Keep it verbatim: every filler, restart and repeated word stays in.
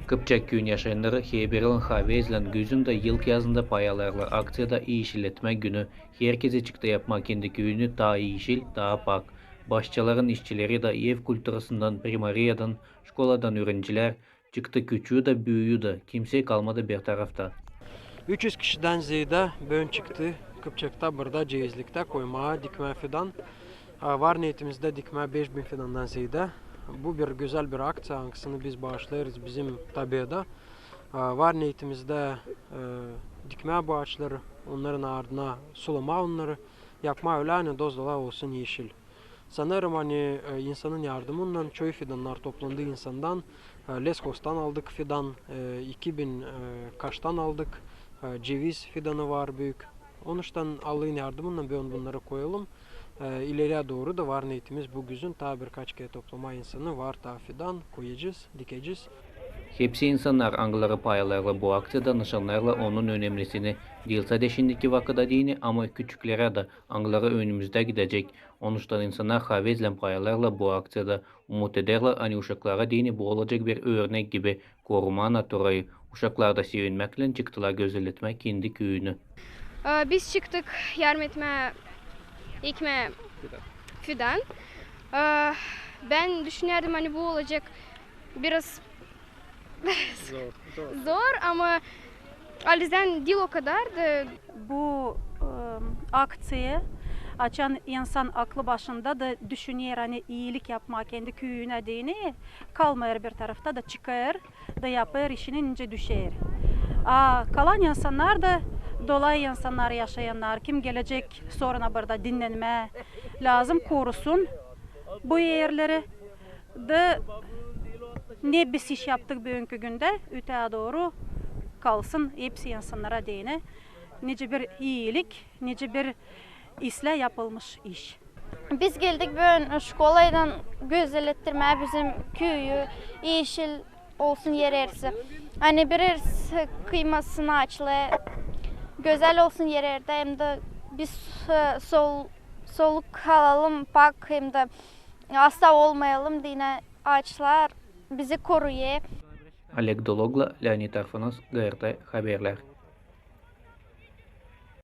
Kıpçak küüyün yaşayannarı herbir yılın havezlän güzündä yılkı yazında payalêêrlar akţiyada iişilletmä günü. Herkezi çıktı yapmaa kendi küüyünü taa iişil, taa pak. Başçaların işçileri dä, ev kulturasından, primariyadan, şkoladan üürencilär çıktı, küçüü dä, büüyü dä, kimsey kalmadı bir tarafta. Üç üz kişidän zeedä büün çıktı Kıpçakta, burada, Cevizliktä koymaa, dikmää fidan. A, var neetimizdä dikmää beş bin fidandan zeedä. Bu bir gözäl bir akţiya, angısını biz baaşlêêrız bizim tabeada. A, var neetimizdä, e, dikmää bu aaçları, onnarın ardına sulamaa onnarı, yapmaa ölä, ani dost-dolay olsun iişil. Sanêrım, ani, e, insanın yardımınnan çoyu fidannar toplandı insandan. E, Leshozdan aldık fidan, e, iki bin, e, kaçtan aldık, e, ceviz fidanı var büük. Onuştan Allahın yardımınnan büün bunnarı koyalım. E, ileriyä dooru da var neetimiz bu güzün taa birkaç kerä toplamaa insanı, var taa fidan, koyacez, dikecez. Hepsi insannar, angıları payalêêrlar bu akţiyada, nışannêêrlar onun önemlisini, diil sade şindiki vakıda deyni, ama küçüklerä dä, angıları önümüzdä gidecek. Onuştan insannar havezlän payalêêrlar bu akţiyada. Umut ederlär, ani uşaklara deyni bu olacek bir örnek gibi korumaa naturayı. Uşaklar da sevinmäklän çıktılar gözelletmää kendi küüyünü. E, biz çıktık yardım etmää, ekmää fidan. E, bän düşünärdim, ani bu olacek biraz zor, zor, ama halizdän diil o kadar da. Bu, e, akţiya, açan insan aklı başında da düşüner, ani iilik yapmaa kendi küüyünä deyni, kalmêêr bir tarafta da, çıkêr da yapêr işini, nicä düşer. A kalan insannar da, dolay insannar, yaşayannar, kim gelecek sora burada dinnenmää, lääzım korusun bu erleri. Da ne biz iş yaptık büünkü gündä, öteyä dooru kalsın hepsi insannara deyni, nicä bir iilik, nicä bir islää yapılmış iş. Biz geldik büün şkolaylan gözellettirmää bizim küüyü, iişil olsun er hersi. Ani bir hersi kıymasın aaçlı, gözäl olsun er herdä, hem dä biz, e, sol-, soluk alalım pak, hem dä hasta olmayalım deyni, aaçlar bizi koruyêr. Oleg Dologla, Leonid Arfanos, GRT Haberlär.